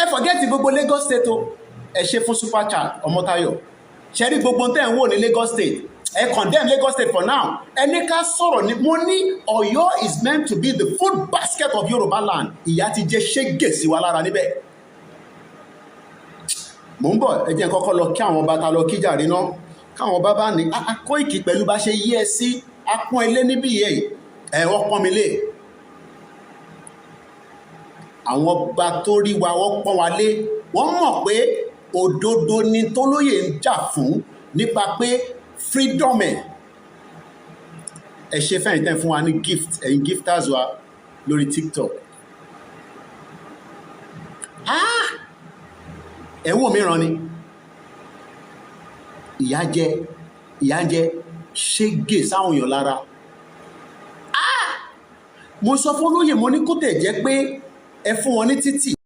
Ẹ forget gbogbo Lagos State o. Ẹ ṣe fún super chat, Ọmọtayọ. Ṣe rí gbogbo tẹ́ ń wò ní Lagos State, ẹ condemn Lagos State for now. Ẹ ní ká sọ̀rọ̀ ní mo ní Ọ̀yọ́ is meant to be the food basket of Yorùbá land. Ìyà ti jẹ ṣégè sí wa lára níbẹ̀. Mò ń bọ̀. Ẹ jẹ́ n kọ́kọ́ lọ kí àwọn bàtà lọ kíjàre ná, káwọn bàbá ní Kóìkì pẹ̀lú bá ṣe yí ẹ sí apọ́n ilé níbí yẹn. Ẹ wọ́n pọ́n mi lé. Àwọn ọba tó rí wa, wọ́n pọ́n wa lé. Wọ́n mọ̀ pé òdodo ni tólóyè ń jà fún nípa pé freedom ẹ̀. Ẹ ṣe fẹ́yìn tẹ́ fún wa ní gift, ẹ̀yin gifters wa lórí TikTok. Ah! Ẹ̀ wò mìíràn ni ìyà jẹ, ìyà jẹ ṣégè sáwọn èèyàn lára. Ah! Mo sọ fún olóyè, mo ní kó tẹ̀ jẹ́ pé ẹ fún wọn ní títì.